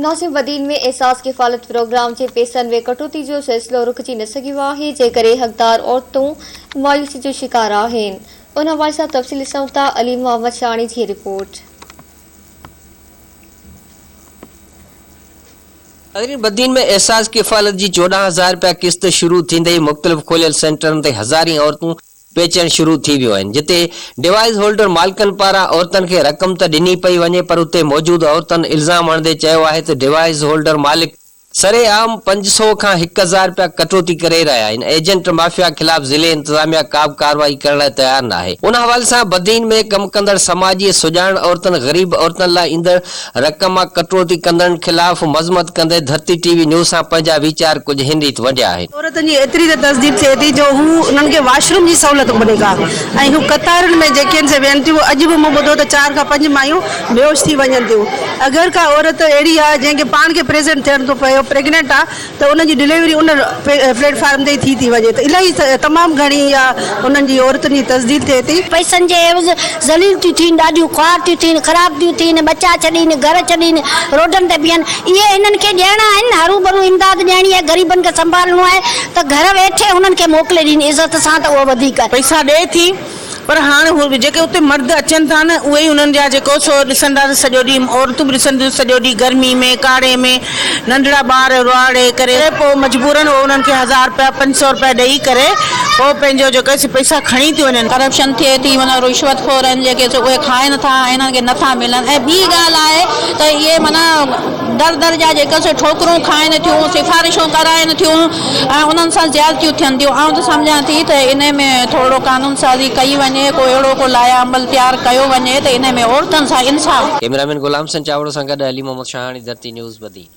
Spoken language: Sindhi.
ناظم بدين ۾ احساس ڪفالت پروگرام جي پئسن ۾ ڪٽوتي جو سلسلو رڪجي نه سگهيو آهي جنهن ڪري حقدار عورتون مايوسي جو شڪار آهن ان حوالي سان تفصيل ڏسون ٿا علي محمد شاهاڻي جي رپورٽ. ناظرين بدين ۾ احساس ڪفالت جي 14 هزار رپيا قسط شروع ٿيندي ئي مختلف کوليل سينٽرن تي هزارين عورتون پهچڻ شروع ٿي ويون آهن جتي ڊوائيس هولڊر مالڪن پاران عورتن کي رقم ته ڏني پئي وڃي پر اتي موجود عورتن الزام هڻندي چيو آهي ته ڊوائيس هولڊر مالڪ سرعام 500 کان 1000 رپيا ڪٽوتي ڪري رهيا آهن ايجنٽ مافيا خلاف ضلعي انتظاميا ڪابه ڪارروائي ڪرڻ لاء تيار ناهي ان حوالي سان بدين ۾ ڪم ڪندڙ سماجي سڄاڻ عورتن غريب عورتن لاء ايندڙ رقم مان ڪٽوتي ڪندڙن خلاف مذمت ڪندي ڌرتي ٽي وي نيوز سان پنهنجا ويچار ڪجهه هن ريت ونڊيا آهن. عورتن جي ايتري ته تذليل ٿئي ٿي جو هو انهن کي واش روم جي سهولت ڪونهي ڪا ۽ هو قطارن ۾ جيڪي آهن سي ويهن ٿيون اڄ به مون ٻڌو ته چار کان پنج مايون بيهوش ٿي وڃن ٿيون اگر ڪا عورت اهڙي آهي جنهن کي پاڻ کي پريزنٽ ٿيڻ ٿو پيو پريگننٽ آهي ته ان جي ڊليوري ان پليٽ فارم تي ئي ٿي ٿي وڃي ته الاهي تمام گهڻي اها انهن جي عورتن جي تذليل ٿئي ٿي. پئسن جي عيوض ذليل ٿيون ٿين، ڏاڍيون خوار ٿيون ٿين، خراب ٿيون ٿين، ٻچا ڇڏين، گهر ڇڏين، روڊن تي بيهن. اهي هنن کي ڏيڻا آهن، هروڀرو امداد ڏيڻي آهي، غريبن کي سنڀالڻو آهي ته گهر ويٺي هنن کي موڪلي ڏين عزت سان ته اهو وڌيڪ. پئسا ڏئي ٿي پر هاڻ هو جيڪي اتي مرد اچن ٿا نه اهي ئي انهن جا جيڪو سو ڏسن ٿا ته سڄو ڏينهن عورتون به ڏسن ٿيون سڄو ڏينهن گرمي ۾ ڪاڙهي ۾ ننڍڙا ٻار روئاڙي ڪري پوء مجبورن اهي انهن کي هزار رپيا 500 رپيا ڏئي ڪري پوء پنهنجو جيڪو سي پئسا کڻي ٿيون وڃن. ڪرپشن ٿئي ٿي معنيٰ رشوت خور آهن جيڪي سو اهي کائن ٿا ۽ انهن کي نٿا ملن ۽ ٻي ڳالهه آهي ته اهي معنيٰ در در جا جيڪي سو ٺوڪرون کائن ٿيون سفارشون ڪرائن ٿيون ۽ انهن سان زيادتيون ٿين ٿيون آئون ته سمجهان ٿي ته انهي ۾ ٿورڙو قانون سازي ڪئي وڃي ڪو اهڙو ڪو لائحه عمل تيار ڪيو وڃي ته انهي ۾ عورتن سان انصاف ڪئميرا مين غلام حسين چاوڙو سان گڏ علي محمد شاهاڻي ڌرتي نيوز بدين.